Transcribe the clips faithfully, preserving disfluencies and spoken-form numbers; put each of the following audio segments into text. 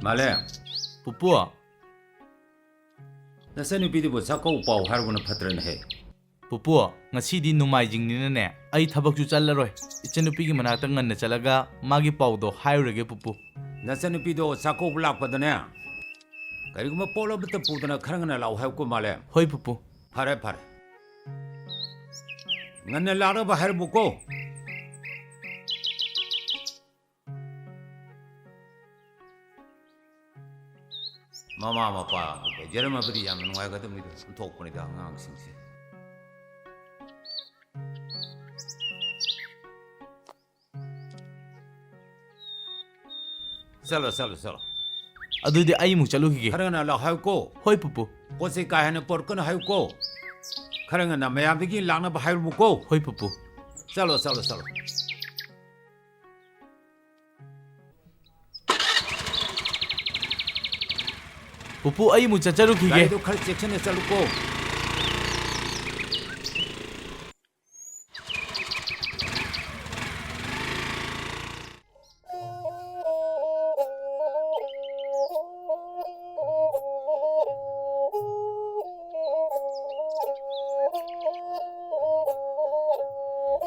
ꯃꯥꯂꯦ꯫ ꯄꯨꯄꯨ꯫ ꯅꯆꯟꯅꯨꯄꯤꯗꯨꯕꯨ ꯆꯥꯛꯀꯧ ꯄꯥꯎ ꯍꯥꯏꯔꯨꯕꯅ ꯐꯠꯇ꯭ꯔꯅꯦꯍꯦ? ꯄꯨꯄꯨ, ꯉꯁꯤꯗꯤ ꯅꯣꯡꯃꯥꯏꯖꯤꯡꯅꯤꯅꯅꯦ, ꯑꯩ ꯊꯕꯛꯁꯨ ꯆꯠꯂꯔꯣꯏ꯫ ꯏꯆꯟꯅꯨꯄꯤꯒꯤ ꯃꯅꯥꯛꯇ ꯉꯟꯅ ꯆꯠꯂꯒ ꯃꯥꯒꯤ ꯄꯥꯎꯗꯣ ꯍꯥꯏꯔꯨꯔꯒꯦ, ꯄꯨꯄꯨ꯫ ꯅꯆꯟꯅꯨꯄꯤꯗꯣ ꯆꯥꯛꯀꯧꯕ ꯂꯥꯛꯄꯗꯅꯦ, ꯀꯔꯤꯒꯨꯝꯕ ꯄꯣꯠ ꯑꯃꯠꯇ ꯄꯨꯗꯅ ꯈꯔ ꯉꯟꯅ ꯂꯥꯛꯑꯣ ꯍꯥꯏꯌꯨꯀꯣ, ꯃꯥꯂꯦ꯫ ꯍꯣꯏ, ꯄꯨꯄꯨ꯫ ꯐꯔꯦ, ꯐꯔꯦ꯫ ꯉꯟꯅ ꯂꯥꯛꯅꯕ ꯍꯥꯏꯔꯝꯃꯨꯀꯣ꯫ ꯃꯃꯥ ꯃꯄꯥ ꯂꯩꯖꯔꯝꯃꯕꯗꯤ ꯌꯥꯝꯅ ꯅꯨꯡꯉꯥꯏꯒꯗꯕꯅꯤꯗ, ꯑꯣꯟꯊꯣꯛꯄꯅꯤꯗ ꯑꯉꯥꯡꯁꯤꯡꯁꯦ꯫ ꯆꯠꯂꯣ, ꯆꯠꯂꯣ, ꯆꯠꯂꯣ꯫ ꯑꯗꯨꯗꯤ ꯑꯩ ꯑꯃꯨꯛ ꯆꯠꯂꯨꯈꯤꯒꯦ꯫ ꯈꯔ ꯉꯟꯅ ꯂꯥꯛꯑꯣ ꯍꯥꯏꯌꯨꯀꯣ꯫ ꯍꯣꯏ, ꯄꯨꯄꯨ꯫ ꯄꯣꯠ ꯆꯩ ꯀꯥ ꯍꯦꯟꯅ ꯄꯣꯔꯛꯀꯅꯨ ꯍꯥꯏꯌꯨꯀꯣ꯫ ꯈꯔ ꯉꯟꯅ ꯃꯌꯥꯝꯗꯒꯤ ꯂꯥꯛꯅꯕ ꯍꯥꯏꯔꯨꯕꯀꯣ꯫ ꯍꯣꯏ, ꯄꯨꯄꯨ꯫ ꯆꯠꯂꯣ, ꯆꯠꯂꯣ, ꯆꯠꯂꯣ꯫ ꯄꯨꯄꯨ, ꯑꯩ ꯑꯃꯨꯛ ꯆꯠꯆꯔꯨꯈꯤꯒꯦ꯫ ꯒꯥꯔꯤꯗꯣ ꯈꯔ ꯆꯦꯛꯁꯤꯟꯅ ꯆꯠꯂꯨꯀꯣ꯫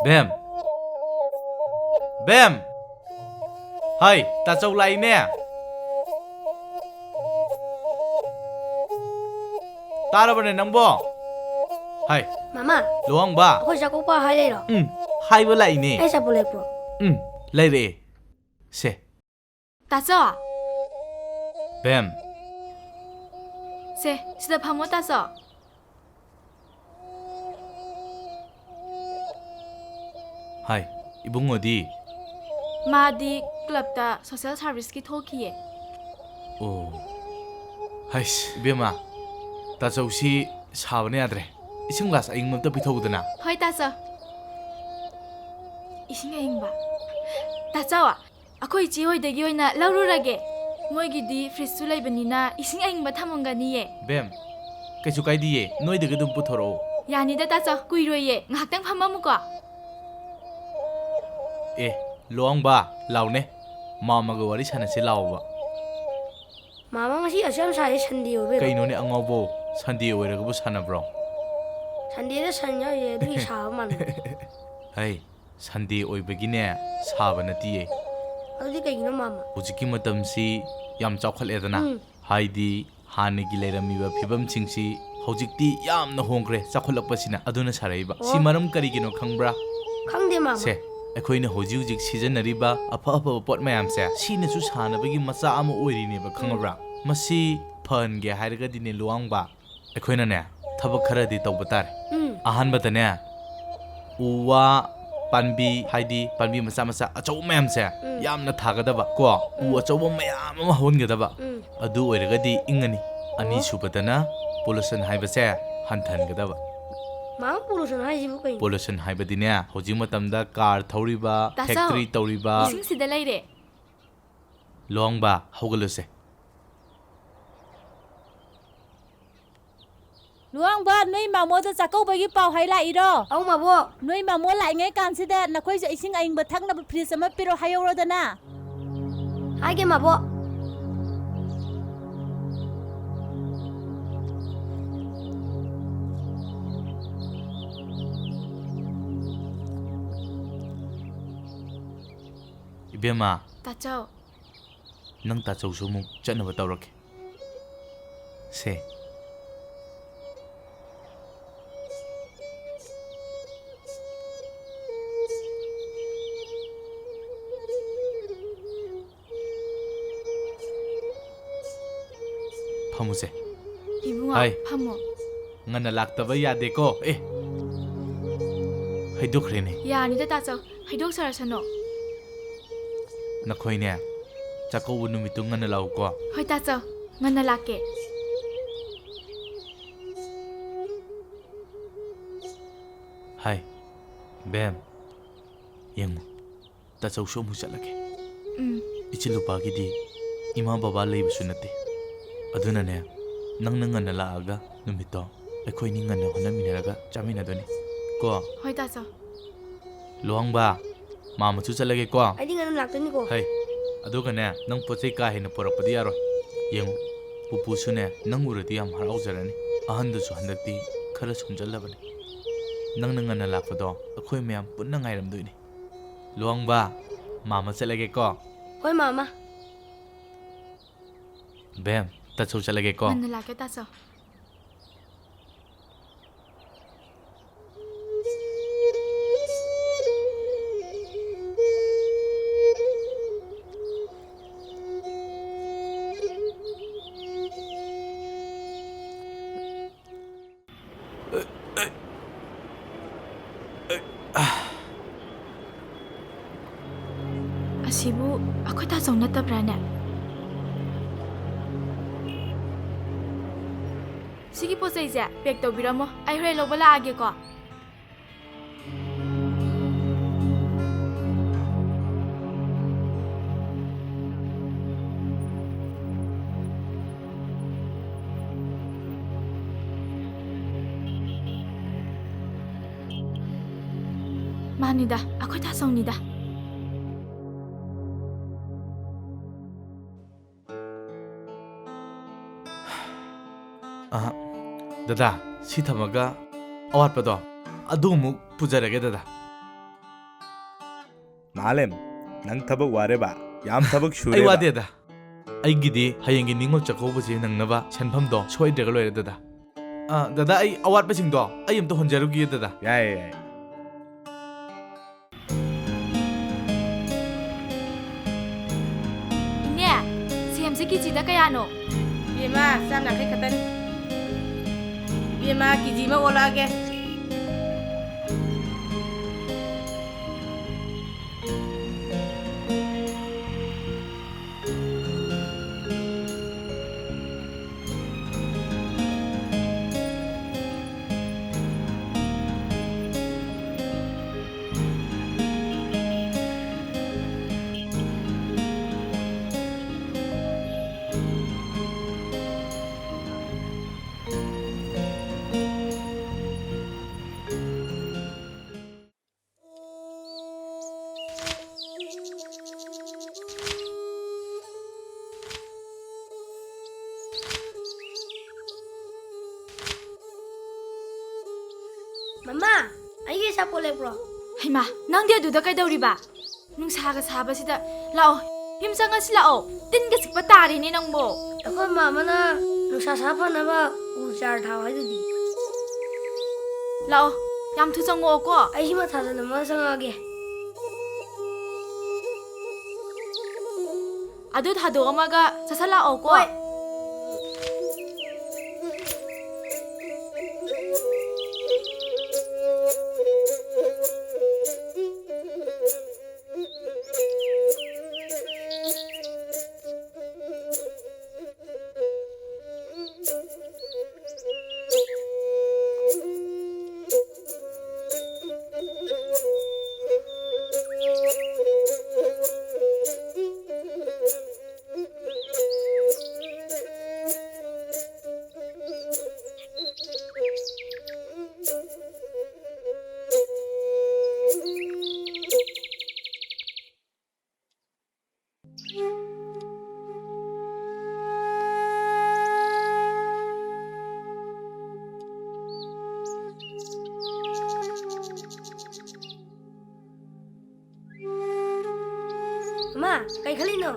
ꯕꯦꯝ! ꯕꯦꯝ! ꯍꯥꯏ, ꯇꯥꯆꯧ ꯂꯥꯛꯏꯅꯦ꯫ ꯇꯥꯔꯕꯅꯦ ꯅꯪꯕꯣ? ꯍꯥꯏ꯫ ꯃꯥꯃꯥ, ꯂꯨꯋꯥꯡꯕ꯫ ꯑꯩꯈꯣꯏ ꯆꯥꯛꯀꯧꯕ ꯍꯥꯏ ꯂꯩꯔꯣ? ꯎꯝ, ꯍꯥꯏꯕ ꯂꯥꯛꯏꯅꯦ꯫ ꯑꯩ ꯑꯆꯥꯄꯣꯠ ꯂꯩꯔꯛꯄ꯭ꯔꯣ? ꯎꯝ, ꯂꯩꯔꯛꯑꯦ꯫ ꯁꯦ꯫ ꯇꯥꯆꯧ꯫ ꯕꯦꯝ꯫ ꯁꯦ, ꯁꯤꯗ ꯐꯝꯃꯣ, ꯇꯥꯆꯧ꯫ ꯍꯥꯏ, ꯏꯕꯨꯡꯉꯣꯗꯤ? ꯃꯥꯗꯤ ꯀ꯭ꯂꯕꯇ social serviceꯀꯤ ꯊꯣꯛꯈꯤꯌꯦ꯫ ꯑꯣ꯫ ꯍꯩꯁ, ꯏꯕꯦꯝꯃ, ꯇꯥꯆꯧꯁꯤ ꯁꯥꯕꯅ ꯌꯥꯗ꯭ꯔꯦ꯫ ꯏꯁꯤꯡ ꯒ꯭ꯂꯥꯁ ꯑꯏꯪꯕ ꯑꯝꯇ ꯄꯤꯊꯣꯛꯎꯗꯅ꯫ ꯍꯣꯏ, ꯇꯥꯆꯧ꯫ ꯏꯁꯤꯡ ꯑꯏꯪꯕ? ꯇꯥꯆꯧ, ꯑꯩꯈꯣꯏ ꯏꯆꯦ ꯍꯣꯏꯗꯒꯤ ꯑꯣꯏꯅ ꯂꯧꯔꯨꯔꯒꯦ꯫ ꯃꯣꯏꯒꯤꯗꯤ fridgeꯁꯨ ꯂꯩꯕꯅꯤꯅ ꯏꯁꯤꯡ ꯑꯏꯪꯕ ꯊꯝꯃꯝꯒꯅꯤꯌꯦ꯫ ꯕꯦꯝ, ꯀꯩꯁꯨ ꯀꯥꯏꯗꯤꯌꯦ, ꯅꯣꯏꯗꯒꯤ ꯑꯗꯨꯝ ꯄꯨꯊꯣꯔꯛꯑꯣ꯫ ꯌꯥꯅꯤꯗ ꯇꯥꯆꯧ, ꯀꯨꯏꯔꯣꯏꯌꯦ, ꯉꯥꯏꯍꯥꯛꯇꯪ ꯐꯝꯃꯝꯃꯨꯀꯣ꯫ ꯑꯦ, ꯂꯨꯋꯥꯡꯕ, ꯂꯥꯎꯅꯦ, ꯃꯥꯝꯃꯒ ꯋꯥꯔꯤ ꯁꯥꯟꯅꯁꯦ ꯂꯥꯎꯕ꯫ ꯃꯥꯃ, ꯉꯁꯤ ꯑꯁꯨꯛ ꯌꯥꯝ ꯁꯥꯏ, Sunday ꯑꯣꯏꯕꯩꯔꯣ? ꯀꯩꯅꯣꯅꯦ ꯑꯉꯥꯎꯕꯧ, Sunday ꯑꯣꯏꯔꯒꯕꯨ ꯁꯥꯟꯅꯕ꯭ꯔꯣ? Sundayꯗ sun ꯌꯥꯎꯔꯤꯌꯦ, ꯑꯗꯨꯒꯤ ꯁꯥꯕ ꯃꯥꯜꯂꯦ꯫ ꯍꯩ, Sunday ꯑꯣꯏꯕꯒꯤꯅꯦ ꯁꯥꯕ ꯅꯠꯇꯤꯌꯦ꯫ ꯑꯗꯨꯗꯤ ꯀꯩꯒꯤꯅꯣ ꯃꯥꯃ? ꯍꯧꯖꯤꯛꯀꯤ ꯃꯇꯝꯁꯤ ꯌꯥꯝ ꯆꯥꯎꯈꯠꯂꯦꯗꯅ꯫ ꯎꯝ꯫ ꯍꯥꯏꯗꯤ ꯍꯥꯟꯅꯒꯤ ꯂꯩꯔꯝꯃꯤꯕ ꯐꯤꯕꯝꯁꯤꯡꯁꯤ ꯍꯧꯖꯤꯛꯇꯤ ꯌꯥꯝꯅ ꯍꯣꯡꯈ꯭ꯔꯦ, ꯆꯥꯎꯈꯠꯂꯛꯄꯁꯤꯅ ꯑꯗꯨꯅ ꯁꯥꯔꯛꯏꯕ꯫ ꯑꯣ꯫ ꯁꯤ ꯃꯔꯝ ꯀꯔꯤꯒꯤꯅꯣ ꯈꯪꯕ꯭ꯔꯥ? ꯈꯪꯗꯦ ꯃꯥꯃ꯫ ꯁꯦ, ꯑꯩꯈꯣꯏꯅ ꯍꯧꯖꯤꯛ ꯍꯧꯖꯤꯛ ꯁꯤꯖꯤꯟꯅꯔꯤꯕ ꯑꯐ ꯑꯐꯕ ꯄꯣꯠ ꯃꯌꯥꯝꯁꯦ ꯁꯤꯅꯁꯨ ꯁꯥꯟꯅꯕꯒꯤ ꯃꯆꯥ ꯑꯃ ꯑꯣꯏꯔꯤꯅꯦꯕ, ꯎꯝ꯫ ꯈꯪꯉꯕ꯭ꯔꯥ? ꯃꯁꯤ ꯐꯍꯟꯒꯦ ꯍꯥꯏꯔꯒꯗꯤꯅꯦ ꯂꯨꯋꯥꯡꯕ, ꯑꯩꯈꯣꯏꯅꯅꯦ ꯊꯕꯛ ꯈꯔꯗꯤ ꯇꯧꯕ ꯇꯥꯔꯦ꯫ ꯎꯝ꯫ ꯑꯍꯥꯟꯕꯗꯅꯦ ꯎ ꯋꯥ ꯄꯥꯝꯕꯤ, ꯍꯥꯏꯗꯤ ꯄꯥꯝꯕꯤ ꯃꯆꯥ ꯃꯆꯥ, ꯑꯆꯧꯕ ꯃꯌꯥꯝꯁꯦ ꯎꯝ꯫ ꯌꯥꯝꯅ ꯊꯥꯒꯗꯕ ꯀꯣ꯫ ꯎ ꯎꯝ꯫ ꯑꯆꯧꯕ ꯃꯌꯥꯝ ꯑꯃ ꯍꯧꯍꯟꯒꯗꯕ꯫ ꯎꯝ꯫ ꯑꯗꯨ ꯑꯣꯏꯔꯒꯗꯤ ꯏꯪꯉꯅꯤ꯫ ꯑꯣ꯫ ꯑꯅꯤꯁꯨꯕꯗꯅ pollution ꯍꯥꯏꯕꯁꯦ ꯍꯟꯊꯍꯟꯒꯗꯕ꯫ ꯃꯥꯃ, pollution ꯍꯥꯏꯁꯤꯕꯨ ꯀꯩꯅꯣ? Pollution ꯍꯥꯏꯕꯗꯤꯅꯦ ꯍꯧꯖꯤꯛ ꯃꯇꯝꯗ car ꯊꯧꯔꯤꯕ, ꯇꯥꯆꯧ, factory ꯇꯧꯔꯤꯕ꯫ ꯏꯁꯤꯡ ꯁꯤꯗ ꯂꯩꯔꯦ꯫ ꯂꯨꯋꯥꯡꯕ, ꯍꯧꯒꯠꯂꯨꯁꯦ꯫ ꯂꯨꯋꯥꯡꯕ, ꯅꯣꯏ ꯃꯥꯃꯣꯗ ꯆꯥꯛꯀꯧꯕꯒꯤ ꯄꯥꯎ ꯍꯥꯏ ꯂꯥꯛꯏꯔꯣ? ꯑꯧ, ꯃꯥꯕꯣꯛ꯫ ꯅꯣꯏ ꯃꯥꯃꯣ ꯂꯥꯛꯏꯉꯩ ꯀꯥꯟꯁꯤꯗ ꯅꯈꯣꯏꯁꯨ ꯏꯁꯤꯡ ꯑꯏꯪꯕ ꯊꯛꯅꯕ fridge ꯑꯃ ꯄꯤꯔꯛꯑꯣ ꯍꯥꯏꯍꯧꯔꯣꯗꯅ꯫ ꯍꯥꯏꯒꯦ, ꯃꯥꯕꯣꯛ꯫ ꯏꯕꯦꯝꯃ꯫ ꯇꯥꯆꯧ꯫ ꯅꯪ ꯇꯥꯆꯧꯁꯨ ꯑꯃꯨꯛ ꯆꯠꯅꯕ ꯇꯧꯔꯛꯀꯦ꯫ ꯁꯦ, ꯐꯝꯃꯨꯁꯦ꯫ ꯏꯕꯨꯡꯉꯣ, ꯍꯥꯏ꯫ ꯐꯝꯃꯣ꯫ ꯉꯟꯅ ꯂꯥꯛꯇꯕ ꯌꯥꯗꯦꯀꯣ꯫ ꯑꯦ꯫ ꯍꯩꯗꯣꯛꯈ꯭ꯔꯦꯅꯦ꯫ ꯌꯥꯅꯤꯗ, ꯇꯥꯆꯧ꯫ ꯍꯩꯗꯣꯛꯆꯔꯁꯅꯨ꯫ ꯅꯈꯣꯏꯅꯦ, ꯆꯥꯛꯀꯧꯕ ꯅꯨꯃꯤꯠꯇꯨ ꯉꯟꯅ ꯂꯥꯛꯎꯀꯣ꯫ ꯍꯣꯏ, ꯇꯥꯆꯧ꯫ ꯉꯟꯅ ꯂꯥꯛꯀꯦ꯫ ꯍꯥꯏ꯫ ꯕꯦꯝ, ꯌꯦꯡꯉꯨ꯫ ꯇꯥꯆꯧꯁꯨ ꯑꯃꯨꯛ ꯆꯠꯂꯒꯦ꯫ ꯎꯝ꯫ ꯏꯆꯤꯜ ꯅꯨꯄꯥꯒꯤꯗꯤ ꯏꯃꯥ ꯕꯕꯥ ꯂꯩꯕꯁꯨ ꯅꯠꯇꯦ꯫ ꯑꯗꯨꯅꯅꯦ, ꯅꯪꯅ ꯉꯟꯅ ꯂꯥꯛꯑꯒ ꯅꯨꯃꯤꯠꯇꯣ ꯑꯩꯈꯣꯏꯅꯤ ꯉꯟꯅ ꯍꯣꯠꯅꯃꯤꯟꯅꯔꯒ ꯆꯥꯃꯤꯟꯅꯗꯣꯏꯅꯤ꯫ ꯀꯣ? ꯍꯣꯏ, ꯇꯥꯆꯧ꯫ ꯂꯨꯍꯣꯡꯕ, ꯃꯥꯃꯁꯨ ꯆꯠꯂꯒꯦꯀꯣ꯫ ꯑꯩꯗꯤ ꯉꯟꯅ ꯂꯥꯛꯇꯣꯏꯅꯤꯀꯣ꯫ ꯍꯩ, ꯑꯗꯨꯒꯅꯦ, ꯅꯪ ꯄꯣꯠ ꯆꯩ ꯀꯥ ꯍꯦꯟꯅ ꯄꯨꯔꯛꯄꯗꯤ ꯌꯥꯔꯣꯏ꯫ ꯌꯦꯡꯉꯨ, ꯄꯨꯄꯨꯁꯨꯅꯦ, ꯅꯪ ꯎꯔꯗꯤ ꯌꯥꯝ ꯍꯔꯥꯎꯖꯔꯅꯤ꯫ ꯑꯍꯟꯗꯨꯁꯨ ꯍꯟꯗꯛꯇꯤ ꯈꯔ ꯁꯣꯟꯖꯜꯂꯕꯅꯤ꯫ ꯅꯪꯅ ꯉꯟꯅ ꯂꯥꯛꯄꯗꯣ ꯑꯩꯈꯣꯏ ꯃꯌꯥꯝ ꯄꯨꯟꯅ ꯉꯥꯏꯔꯝꯗꯣꯏꯅꯤ꯫ ꯂꯨꯍꯣꯡꯕ, ꯃꯥꯃ ꯆꯠꯂꯒꯦꯀꯣ꯫ ꯍꯣꯏ, ꯃꯥꯃ꯫ ꯕꯦꯝ, ꯇꯥꯆꯧ ꯆꯠꯂꯒꯦꯀꯣ꯫ ꯉꯟꯅ ꯂꯥꯛꯀꯦ, ꯇꯥꯆꯧ꯫ ꯑꯁꯤꯕꯨ ꯑꯩꯈꯣꯏ ꯇꯥꯆꯧ ꯅꯠꯇꯕ꯭ꯔꯥꯅꯦ? ꯁꯤꯒꯤ ꯄꯣꯠ ꯆꯩꯁꯦ ꯄꯦꯛ ꯇꯧꯕꯤꯔꯝꯃꯣ, ꯑꯩ ꯍꯣꯔꯦꯟ ꯂꯧꯕ ꯂꯥꯛꯑꯒꯦꯀꯣ꯫ ꯃꯥꯅꯤꯗ, ꯑꯩꯈꯣꯏ ꯇꯥꯆꯧꯅꯤꯗ꯫ ꯑ, ꯗꯗꯥ, ꯁꯤ ꯊꯝꯃꯒ ꯑꯋꯥꯠꯄꯗꯣ ꯑꯗꯨ ꯑꯃꯨꯛ ꯄꯨꯖꯔꯒꯦ, ꯗꯗꯥ꯫ ꯃꯥꯂꯦꯝ, ꯅꯪ ꯊꯕꯛ ꯋꯥꯔꯦꯕ? ꯌꯥꯝ ꯊꯕꯛ ꯑꯩ ꯁꯨꯔꯦꯕ? ꯋꯥꯗꯦꯗ꯫ ꯑꯩꯒꯤꯗꯤ ꯍꯌꯦꯡꯒꯤ ꯅꯤꯉꯣꯜ ꯆꯥꯛꯀꯧꯕꯁꯦ ꯅꯪꯅꯕ ꯁꯦꯟꯐꯝꯗꯣ ꯁꯣꯏꯗ꯭ꯔꯒ ꯂꯣꯏꯔꯦ, ꯗꯗꯥ꯫ ꯑ, ꯗꯗꯥ, ꯑꯩ ꯑꯋꯥꯠꯄꯁꯤꯡꯗꯣ ꯑꯩ ꯑꯝꯇ ꯍꯣꯟꯖꯔꯨꯒꯦ, ꯗꯗꯥ꯫ ꯌꯥꯏꯌꯦ, ꯌꯥꯏꯌꯦ꯫ ꯏꯅꯦ, ꯁꯦꯝꯁꯦ ꯀꯦꯖꯤꯗ ꯀꯌꯥꯅꯣ? ꯌꯦ, ꯏꯃꯥ, ꯆꯥꯝ ꯌꯥꯡꯈꯩ ꯈꯛꯇꯅꯤ꯫ ꯏꯕꯦꯝꯃ, ꯀꯦ ꯖꯤ ꯑꯃ ꯑꯣꯜꯂꯛꯑꯒꯦ꯫ ꯃꯃꯥ, ꯑꯩꯒꯤ ꯑꯆꯥꯄꯣꯠ ꯂꯩꯕ꯭ꯔꯣ? ꯍꯩꯃꯥ, ꯅꯪꯗꯤ ꯑꯗꯨꯗ ꯀꯩꯗꯧꯔꯤꯕ? ꯅꯨꯡꯁꯥꯒ ꯁꯥꯕꯁꯤꯗ꯫ ꯂꯥꯛꯑꯣ, ꯌꯨꯝ ꯆꯪꯉꯁꯤ ꯂꯥꯛꯑꯣ꯫ ꯇꯤꯟꯒ ꯆꯤꯛꯄ ꯇꯥꯔꯦꯅꯦ ꯅꯪꯕꯣ꯫ ꯑꯩꯈꯣꯏ ꯃꯥꯃꯅ ꯅꯨꯡꯁꯥ ꯁꯥ ꯐꯅꯕ ꯎ ꯆꯥꯔ ꯊꯥꯎ ꯍꯥꯏꯗꯨꯗꯤ꯫ ꯂꯥꯛꯑꯣ, ꯌꯥꯝ ꯊꯨ ꯆꯪꯉꯛꯑꯣꯀꯣ꯫ ꯑꯩ ꯁꯤꯃ ꯊꯥꯖꯤꯜꯂꯝꯃꯒ ꯆꯪꯉꯛꯑꯒꯦ꯫ ꯑꯗꯨ ꯊꯥꯗꯣꯛꯑꯝꯃꯒ ꯁꯠ ꯁꯠ ꯂꯥꯛꯑꯣꯀꯣ꯫ ꯍꯣꯏ꯫ ꯃꯃꯥ, ꯀꯩ ꯈꯜꯂꯤꯅꯣ?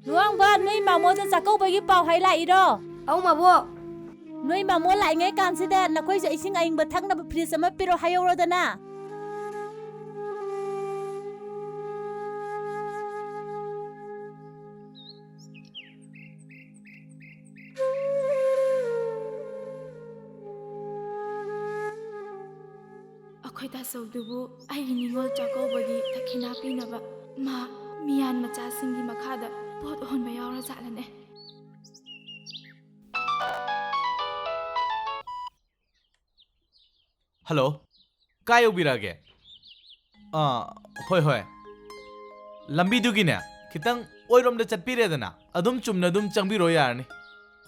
ꯂꯨꯋꯥꯡꯕ, ꯅꯣꯏ ꯃꯥꯃꯣꯗ ꯆꯥꯛꯀꯧꯕꯒꯤ ꯄꯥꯎ ꯍꯥꯏ ꯂꯥꯛꯏꯔꯣ? ꯑꯧ, ꯃꯥꯕꯣꯛ꯫ ꯅꯣꯏ ꯃꯥꯃꯣ ꯂꯥꯛꯏꯉꯩ ꯀꯥꯟꯁꯤꯗ ꯅꯈꯣꯏꯁꯨ ꯏꯁꯤꯡ ꯑꯏꯪꯕ ꯊꯛꯅꯕ ꯐ꯭ꯔꯤꯖ ꯑꯃ ꯄꯤꯔꯣ ꯍꯥꯏꯍꯧꯔꯣꯗꯅ꯫ ꯑꯩꯈꯣꯏ ꯇꯥꯆꯧꯗꯨꯕꯨ ꯑꯩꯒꯤ ꯅꯤꯉꯣꯜ ꯆꯥꯛꯀꯧꯕꯒꯤ ꯗꯈꯤꯅꯥ ꯄꯤꯅꯕ ꯃꯥ ꯃꯤꯌꯥꯟ ꯃꯆꯥꯁꯤꯡꯒꯤ ꯃꯈꯥꯗ ꯄꯣꯠ ꯍꯣꯟꯕ ꯌꯥꯎꯔꯖꯥꯠꯂꯅꯦ? ꯍꯜꯂꯣ, ꯀꯥꯏ ꯌꯧꯕꯤꯔꯛꯑꯒꯦ? ꯑꯥ, ꯍꯣꯏ, ꯍꯣꯏ꯫ ꯂꯝꯕꯤꯗꯨꯒꯤꯅꯦ, ꯈꯤꯇꯪ ꯑꯣꯏꯔꯣꯝꯗ ꯆꯠꯄꯤꯔꯦꯗꯅ, ꯑꯗꯨꯝ ꯆꯨꯝꯅ ꯑꯗꯨꯝ ꯆꯪꯕꯤꯔꯣ ꯌꯥꯔꯅꯤ꯫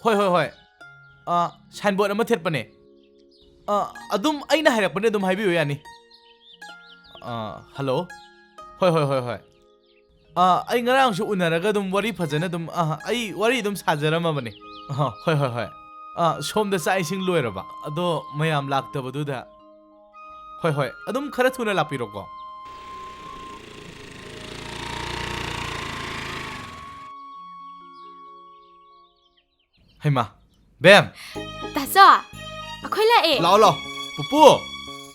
ꯍꯣꯏ, ꯍꯣꯏ, ꯍꯣꯏ꯫ ꯑꯥ, ꯁꯥꯏꯟꯕꯣꯔꯗ ꯑꯃ ꯊꯦꯠꯄꯅꯦ꯫ ꯑꯥ, ꯑꯗꯨꯝ ꯑꯩꯅ ꯍꯥꯏꯔꯛꯄꯅꯦ, ꯑꯗꯨꯝ ꯍꯥꯏꯕꯤꯌꯨ ꯌꯥꯅꯤ꯫ ꯑꯥ, ꯍꯜꯂꯣ꯫ ꯍꯣꯏ, ꯍꯣꯏ, ꯍꯣꯏ, ꯍꯣꯏ꯫ ꯑꯥ, ꯑꯩ ꯉꯔꯥꯡꯁꯨ ꯎꯅꯔꯒ ꯑꯗꯨꯝ ꯋꯥꯔꯤ ꯐꯖꯅ ꯑꯗꯨꯝ, ꯑꯥ, ꯑꯩ ꯋꯥꯔꯤ ꯑꯗꯨꯝ ꯁꯥꯖꯔꯝꯃꯕꯅꯦ꯫ ꯑꯍ, ꯍꯣꯏ, ꯍꯣꯏ, ꯍꯣꯏ꯫ ꯑꯥ, ꯁꯣꯝꯗ ꯆꯥꯛ ꯏꯁꯤꯡ ꯂꯣꯏꯔꯕ꯫ ꯑꯗꯣ ꯃꯌꯥꯝ ꯂꯥꯛꯇꯕꯗꯨꯗ꯫ ꯍꯣꯏ, ꯍꯣꯏ꯫ ꯑꯗꯨꯝ ꯈꯔ ꯊꯨꯅ ꯂꯥꯛꯄꯤꯔꯣꯀꯣ꯫ ꯍꯩꯃꯥ, ꯕꯦꯝ! ꯇꯥꯆꯧ, ꯑꯩꯈꯣꯏ ꯂꯥꯛꯑꯦ꯫ ꯂꯥꯛꯑꯣ, ꯂꯥꯛꯑꯣ꯫ ꯄꯨꯄꯨ,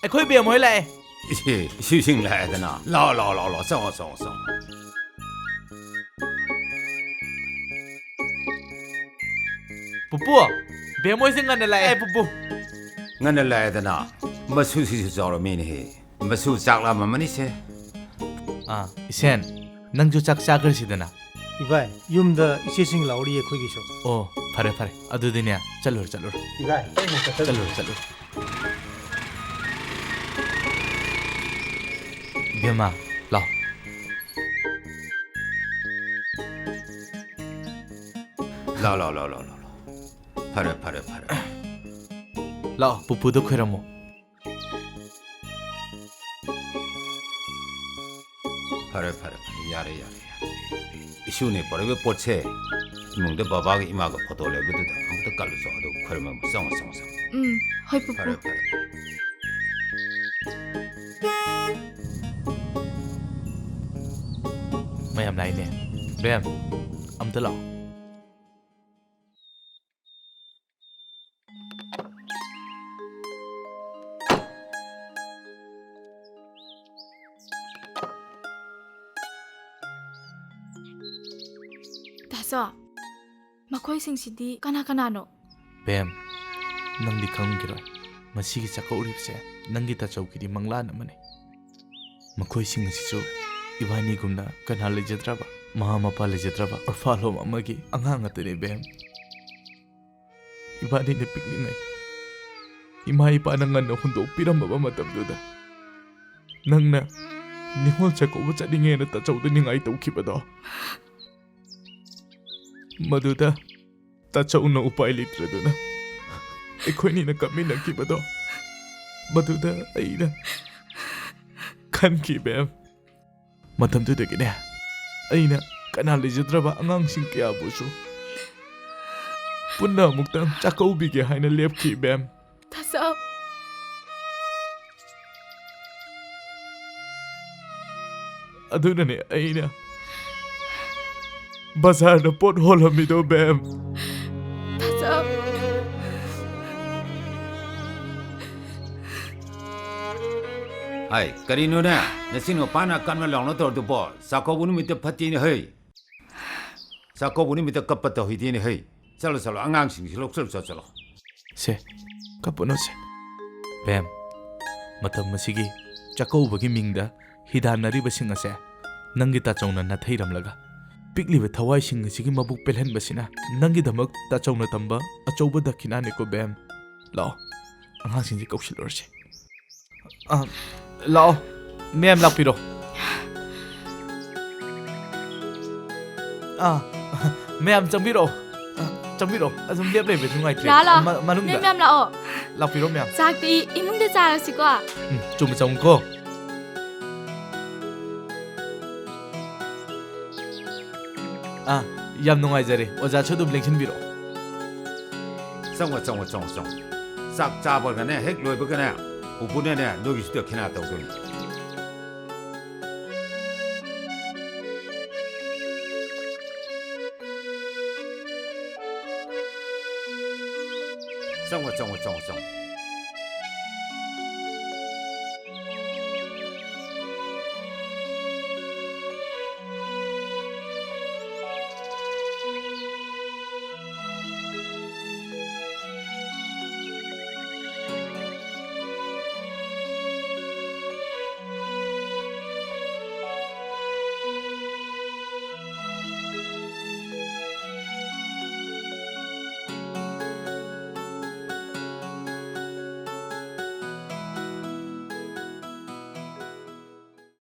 ꯑꯩꯈꯣꯏ ꯕꯦꯝ ꯍꯣꯏ ꯂꯥꯛꯑꯦ꯫ ꯏꯆꯦ, ꯏꯁꯨꯁꯤꯡ ꯂꯥꯛꯑꯦꯗꯅ꯫ ꯂꯥꯛꯑꯣ, ꯂꯥꯛꯑꯣ, ꯂꯥꯛꯑꯣ, ꯂꯥꯛꯑꯣ꯫ ꯆꯪꯉꯣ, ꯆꯪꯉꯣ, ꯆꯪꯉꯣ꯫ ꯄꯨꯄꯨ, ꯕꯦꯝ ꯍꯣꯏꯁꯦ ꯉꯟꯅ ꯂꯥꯛꯑꯦ, ꯄꯨꯄꯨ꯫ ꯉꯟꯅ ꯂꯥꯛꯑꯦꯗꯅ꯫ ꯃꯁꯨꯁꯤꯁꯨ ꯆꯥꯎꯔꯝꯃꯤꯅꯦꯍꯦ꯫ ꯃꯁꯨ ꯆꯥꯛ ꯂꯥꯝꯃꯝꯃꯅꯤꯁꯦ꯫ ꯑꯥ, ꯏꯁꯦꯟ, ꯅꯪꯁꯨ ꯆꯥꯛ ꯆꯥꯈ꯭ꯔꯁꯤꯗꯅ꯫ ꯏꯕꯥꯏ, ꯌꯨꯝꯗ ꯏꯆꯦꯁꯤꯡ ꯂꯥꯎꯔꯤ ꯑꯩꯈꯣꯏꯒꯤꯁꯨ꯫ ꯑꯣ, ꯐꯔꯦ, ꯐꯔꯦ꯫ ꯑꯗꯨꯗꯤꯅꯦ, ꯆꯠꯂꯨꯔꯣ, ꯆꯠꯂꯨꯔꯣ꯫ ꯏꯕꯥꯏ, ꯑꯩ ꯑꯃꯨꯛ ꯆꯠꯆꯒꯦ꯫ ꯆꯠꯂꯨꯔꯣ, ꯆꯠꯂꯨꯔꯣ꯫ ꯏꯕꯦꯝꯃ, ꯂꯥꯎ꯫ ꯂꯥꯎ, ꯂꯥꯎ, ꯂꯥꯎ, ꯂꯥꯎ, ꯂꯥꯎ, ꯂꯥꯎ꯫ ꯐꯔꯦ, ꯐꯔꯦ, ꯐꯔꯦ꯫ ꯂꯥꯎ, ꯄꯨꯄꯨꯗ ꯈꯣꯏꯔꯝꯃꯣ꯫ ꯐꯔꯦ, ꯐꯔꯦ, ꯐꯔꯦ, ꯌꯥꯔꯦ, ꯌꯥꯔꯦ, ꯌꯥꯔꯦ꯫ ꯏꯁꯨꯅꯦ ꯄꯣꯔꯛꯏꯕ ꯄꯣꯠꯁꯦ, ꯏꯃꯨꯡꯗ ꯕꯕꯥꯒ ꯏꯃꯥꯒ ꯐꯣꯇꯣ ꯂꯩꯕꯗꯨꯗ ꯑꯃꯨꯛꯇ ꯀꯠꯂꯨꯆꯣ, ꯑꯗꯨ ꯈꯣꯏꯔꯝꯃꯣ, ꯆꯪꯉꯣ, ꯆꯪꯉꯣ, ꯆꯪꯉꯣ꯫ ꯎꯝ, ꯍꯣꯏ, ꯄꯨꯄꯨ꯫ ꯐꯔꯦ, ꯐꯔꯦ, ꯐꯔꯦ꯫ ꯃꯌꯥꯝ ꯂꯥꯛꯏꯅꯦ꯫ ꯕꯦꯝ, ꯑꯝꯇ ꯂꯥꯛꯑꯣ꯫ ꯇꯥꯆꯧ, ꯃꯈꯣꯏꯁꯤꯡꯁꯤꯗꯤ ꯀꯅꯥ ꯀꯅꯥꯅꯣ? ꯕꯦꯝ, ꯅꯪꯗꯤ ꯈꯪꯈꯤꯔꯣꯏ꯫ ꯃꯁꯤꯒꯤ ꯆꯥꯛꯀꯧꯔꯤꯕꯁꯦ ꯅꯪꯒꯤ ꯇꯥꯆꯧꯒꯤꯗꯤ ꯃꯪꯂꯥꯟ ꯑꯃꯅꯤ꯫ ꯃꯈꯣꯏꯁꯤꯡ ꯑꯁꯤꯁꯨ ꯏꯕꯥꯅꯤꯒꯨꯝꯅ ꯀꯅꯥ ꯂꯩꯖꯗ꯭ꯔꯕ, ꯃꯃꯥ ꯃꯄꯥ ꯂꯩꯖꯗ꯭ꯔꯕ orphan home ꯑꯃꯒꯤ ꯑꯉꯥꯡ ꯉꯥꯛꯇꯅꯤ, ꯕꯦꯝ꯫ ꯏꯕꯥꯅꯤꯅ ꯄꯤꯛꯂꯤꯉꯩ ꯏꯃꯥ ꯏꯄꯥꯅ ꯉꯟꯅ ꯍꯨꯟꯗꯣꯛꯄꯤꯔꯝꯃꯕ ꯃꯇꯝꯗꯨꯗ ꯅꯪꯅ ꯅꯤꯉꯣꯜ ꯆꯥꯛꯀꯧꯕ ꯆꯠꯅꯤꯡꯉꯦꯅ ꯇꯥꯆꯧꯗ ꯅꯤꯡꯉꯥꯏ ꯇꯧꯈꯤꯕꯗꯣ, ꯃꯗꯨꯗ ꯇꯥꯆꯧꯅ ꯎꯄꯥꯏ ꯂꯩꯇ꯭ꯔꯗꯨꯅ ꯑꯩꯈꯣꯏꯅꯤꯅ ꯀꯞꯃꯤꯟꯅꯈꯤꯕꯗꯣ, ꯃꯗꯨꯗ ꯑꯩꯅ ꯈꯟꯈꯤ, ꯕꯦꯝ꯫ ꯃꯇꯝꯗꯨꯗꯒꯤꯅꯦ, ꯑꯩꯅ ꯀꯅꯥ ꯂꯩꯖꯗ꯭ꯔꯕ ꯑꯉꯥꯡꯁꯤꯡ ꯀꯌꯥꯕꯨꯁꯨ ꯄꯨꯟꯅ ꯑꯃꯨꯛꯇꯪ ꯆꯥꯛꯀꯧꯕꯤꯒꯦ ꯍꯥꯏꯅ ꯂꯦꯞꯈꯤ, ꯕꯦꯝ꯫ ꯇꯥꯆꯧ꯫ ꯑꯗꯨꯅꯅꯦ ꯑꯩꯅ ꯕꯖꯥꯔꯗ ꯄꯣꯠ ꯍꯣꯜꯂꯝꯃꯤꯗꯣ, ꯕꯦꯝ꯫ ꯇꯥꯆꯧ꯫ ꯍꯥꯏ, ꯀꯔꯤꯅꯣꯅꯦ? ꯅꯆꯤꯟ ꯅꯨꯄꯥꯅ ꯀꯟꯅ ꯂꯥꯎꯅ ꯇꯧꯔꯗꯨꯕꯣ? ꯆꯥꯛꯀꯧꯕ ꯅꯨꯃꯤꯠꯇ ꯐꯠꯇꯦꯅꯦ ꯍꯩ꯫ ꯆꯥꯛꯀꯧꯕ ꯅꯨꯃꯤꯠꯇ ꯀꯞꯄ ꯇꯧꯍꯩꯗꯦꯅꯦ ꯍꯩ꯫ ꯆꯠꯂꯣ, ꯆꯠꯂꯣ, ꯑꯉꯥꯡꯁꯤꯡꯁꯤ ꯂꯧꯁꯜꯂꯨ ꯆꯠꯂꯣ꯫ ꯁꯦ, ꯀꯞꯄꯨꯅꯨꯁꯦ꯫ ꯕꯦꯝ, ꯃꯇꯝ ꯑꯁꯤꯒꯤ ꯆꯥꯛꯀꯧꯕꯒꯤ ꯃꯤꯡꯗ ꯍꯤꯗꯥꯟꯅꯔꯤꯕꯁꯤꯡ ꯑꯁꯦ ꯅꯪꯒꯤ ꯇꯥꯆꯧꯅ ꯅꯥꯊꯩꯔꯝꯂꯒ ꯄꯤꯛꯂꯤꯕ ꯊꯋꯥꯏꯁꯤꯡ ꯑꯁꯤꯒꯤ ꯃꯕꯨꯛ ꯄꯦꯜꯍꯟꯕꯁꯤꯅ ꯅꯪꯒꯤꯗꯃꯛ ꯇꯥꯆꯧꯅ ꯇꯝꯕ ꯑꯆꯧꯕ ꯗꯈꯤꯅꯥꯅꯤꯀꯣ, ꯕꯦꯝ꯫ ꯂꯥꯛꯑꯣ, ꯑꯉꯥꯡꯁꯤꯡꯁꯦ ꯀꯧꯁꯤꯜꯂꯨꯔꯁꯦ꯫ ꯑ, ꯂꯥꯛꯑꯣ, ꯃꯌꯥꯝ ꯂꯥꯛꯄꯤꯔꯣ꯫ ꯑꯥ, ꯃꯌꯥꯝ ꯆꯪꯕꯤꯔꯛꯑꯣ꯫ ꯑ, ꯆꯪꯕꯤꯔꯛꯑꯣ꯫ ꯑꯗꯨꯝ ꯂꯦꯞ ꯂꯩꯕ ꯅꯨꯡꯉꯥꯏꯇ꯭ꯔꯦ꯫ ꯂꯥꯛꯑꯣ, ꯂꯥꯛꯑꯣ꯫ ꯃ-, ꯃꯅꯨꯡꯗ꯫ ꯃꯌꯥꯝ, ꯃꯌꯥꯝ ꯂꯥꯛꯑꯣ꯫ ꯂꯥꯛꯄꯤꯔꯣ, ꯃꯌꯥꯝ꯫ ꯆꯥꯛꯇꯤ ꯏꯃꯨꯡꯗ ꯆꯥꯔꯁꯤꯀꯣ꯫ ꯎꯝ, ꯆꯨꯝꯅ ꯆꯪꯉꯨꯀꯣ꯫ ꯑꯥ, ꯌꯥꯝ ꯅꯨꯡꯉꯥꯏꯖꯔꯦ꯫ ꯑꯣꯖꯥꯁꯨ ꯑꯗꯨꯝ ꯂꯦꯡꯁꯤꯟꯕꯤꯔꯛꯑꯣ꯫ ꯆꯪꯉꯣ, ꯆꯪꯉꯣ, ꯆꯪꯉꯣ, ꯆꯪꯉꯣ꯫ ꯆꯥꯛ ꯆꯥꯕꯒꯅꯦ, ꯍꯦꯛ ꯂꯣꯏꯕꯒꯅꯦ, ꯄꯨꯄꯨꯅꯅꯦ, ꯅꯣꯏꯒꯤꯁꯨ ꯗꯈꯤꯅꯥ ꯇꯧꯗꯣꯏꯅꯤ꯫ ꯆꯪꯉꯣ, ꯆꯪꯉꯣ, ꯆꯪꯉꯣ, ꯆꯪꯉꯣ꯫